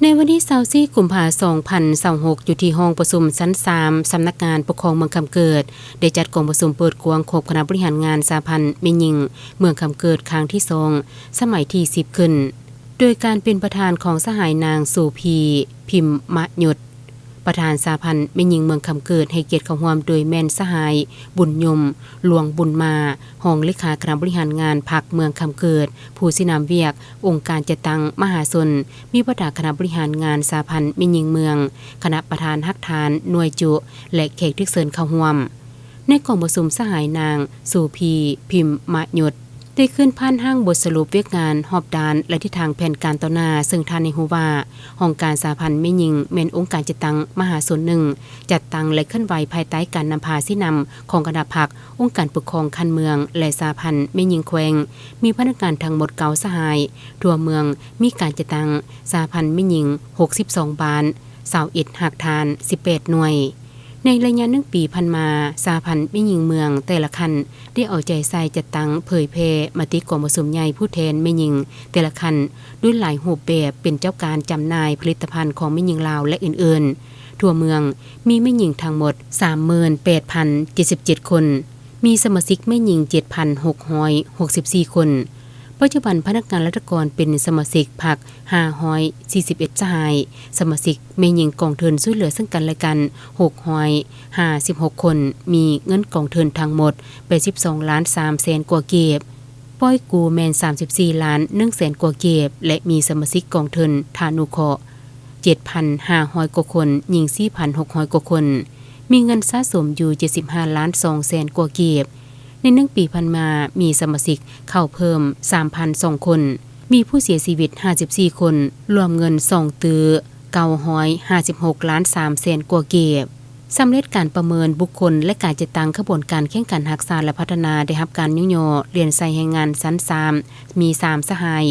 ໃນວັນທີຊາວສີ່ ກຸມພາ ສອງພັນຊາວຫົກ ຢູ່ທີ່ຫ້ອງປະຊຸມຊັ້ນສາມ ສຳນັກງານປົກຄອງເມືອງຄຳເກີດ ໄດ້ຈັດກອງປະຊຸມເປີດກວ້າງຄົບຄະນະບໍລິຫານງານສະຫະພັນແມ່ຍິງເມືອງຄຳເກີດຄັ້ງທີສອງ ສະໄໝທີສິບຂຶ້ນ ໂດຍການເປັນປະທານຂອງສະຫາຍນາງ ໂສພີ ພິມມະຍຸດ ປະທານສະຫະພັນແມ່ຍິງເມືອງຄຳເກີດ ໃຫ້ກຽດເຂົ້າຮ່ວມໂດຍແມ່ນສະຫາຍ ບຸນຍົມ ຫຼວງບຸນມາ ຮອງເລຂາຄະນະບໍລິຫານງານພັກເມືອງຄຳເກີດ, ຜູ້ຊີ້ນຳວຽກອົງການຈັດຕັ້ງມະຫາຊົນ, ມີບັນດາຄະນະບໍລິຫານງານສະຫະພັນແມ່ຍິງເມືອງ, ຄະນະປະທານຮາກຖານ, ໜ່ວຍຈຸ ແລະ ແຂກຖືກເຊີນເຂົ້າຮ່ວມ. ໃນກອງປະຊຸມ ສະຫາຍນາງ ໂສພີ ພິມມະຍຸດ ໄດ້ຂຶ້ນຜ່ານຮ່າງບົດສະຫຼຸບວຽກງານຮອບດ້ານ ແລະ ທິດທາງແຜນການຕໍ່ໜ້າ, ເຊິ່ງທ່ານໃຫ້ຮູ້ວ່າ ຫ້ອງການສະຫະພັນແມ່ຍິງແມ່ນອົງການຈັດຕັ້ງມະຫາຊົນໜຶ່ງ, ຈັດຕັ້ງ ແລະ ເຄື່ອນໄຫວພາຍໃຕ້ການນຳພາຊີ້ນຳຂອງຄະນະພັກ, ອົງການປົກຄອງຂັ້ນເມືອງ ແລະ ສະຫະພັນແມ່ຍິງແຂວງ, ມີພະນັກງານທັງໝົດເກົ້າສະຫາຍ, ທົ່ວເມືອງມີການຈັດຕັ້ງສະຫະພັນແມ່ຍິງຫົກສິບສອງບ້ານ, ຊາວເອັດຮາກຖານ, ສິບແປດໜ່ວຍ. ໃນໄລຍະໜຶ່ງປີຜ່ານມາ, ສະຫະພັນແມ່ຍິງເມືອງແຕ່ລະຂັ້ນ ໄດ້ເອົາໃຈໃສ່ຈັດຕັ້ງເຜີຍແຜ່ມະຕິກອງປະຊຸມໃຫຍ່ຜູ້ແທນແມ່ຍິງແຕ່ລະຂັ້ນ ດ້ວຍຫຼາຍຮູບແບບ ເປັນເຈົ້າການຈຳໜ່າຍຜະລິດຕະພັນຂອງແມ່ຍິງລາວ ແລະ ອື່ນໆ. ທົ່ວເມືອງມີແມ່ຍິງທັງໝົດສາມໝື່ນແປດພັນເຈັດສິບເຈັດຄົນ, ມີສະມາຊິກແມ່ຍິງເຈັດພັນຫົກຮ້ອຍຫົກສິບສີ່ຄົນ. ປັດຈຸບັນພະນັກງານລັດຖະກອນເປັນສະມາຊິກພັກຫ້າຮ້ອຍສີ່ສິບເອັດສະຫາຍ, ສະມາຊິກແມ່ຍິງກອງທຶນຊ່ວຍເຫຼືອເຊິ່ງກັນແລະກັນຫົກຮ້ອຍຫ້າສິບຫົກຄົນ, ມີເງິນກອງທຶນທັງໝົດແປດສິບສອງລ້ານສາມແສນກວ່າກີບ, ປ່ອຍກູ້ແມ່ນສາມສິບສີ່ລ້ານໜຶ່ງແສນກວ່າກີບ ແລະ ມີສະມາຊິກກອງທຶນທານຸເຄາະເຈັດພັນຫ້າຮ້ອຍກວ່າຄົນ, ຍິງສີ່ພັນຫົກຮ້ອຍກວ່າຄົນ, ມີເງິນສະສົມຢູ່ເຈັດສິບຫ້າລ້ານສອງແສນກວ່າກີບ. ໃນໜຶ່ງປີຜ່ານມາ ມີສະມາຊິກເຂົ້າເພີ່ມສາມພັນສອງຄົນ, ມີຜູ້ເສຍຊີວິດຫ້າສິບສີ່ຄົນ, ລວມເງິນສອງຕື້ເກົ້າຮ້ອຍຫ້າສິບຫົກລ້ານສາມແສນກວ່າກີບ. ສຳເລັດການປະເມີນບຸກຄົນ ແລະ ການຈັດຕັ້ງຂະບວນການແຂ່ງຂັນຮັກສາ ແລະ ພັດທະນາ ໄດ້ຮັບການຍ້ອງຍໍ, ລຽນໃສ່ແຮງງານຊັ້ນສາມ ມີສາມສະຫາຍ,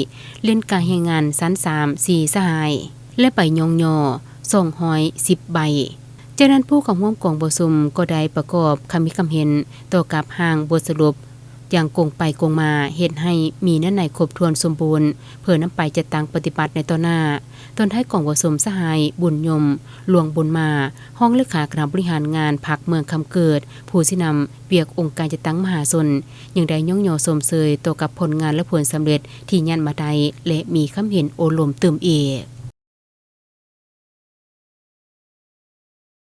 ລຽນການແຮງງານຊັ້ນສາມ ສີ່ສະຫາຍ ແລະ ໃບຍ້ອງຍໍສອງຮ້ອຍສິບໃບ. ຈາກນັ້ນ ຜູ້ເຂົ້າຮ່ວມກອງປະຊຸມກໍໄດ້ປະກອບຄຳຄິດຄຳເຫັນຕໍ່ກັບຮ່າງບົດສະຫຼຸບຢ່າງກົງໄປກົງມາ, ເຮັດໃຫ້ມີເນື້ອໃນຄົບຖ້ວນສົມບູນ ເພື່ອນຳໄປຈັດຕັ້ງປະຕິບັດໃນຕໍ່ໜ້າ. ຕອນທ້າຍກອງປະຊຸມ, ສະຫາຍ ບຸນຍົມ ຫຼວງບຸນມາ ຮອງເລຂາຄະນະບໍລິຫານງານພັກເມືອງຄຳເກີດ, ຜູ້ຊີ້ນຳວຽກອົງການຈັດຕັ້ງມະຫາຊົນ ຍັງໄດ້ຍ້ອງຍໍຊົມເຊີຍຕໍ່ກັບຜົນງານ ແລະ ຜົນສຳເລັດທີ່ຍາດມາໄດ້ ແລະ ມີຄຳເຫັນໂອ້ລົມຕື່ມອີກ.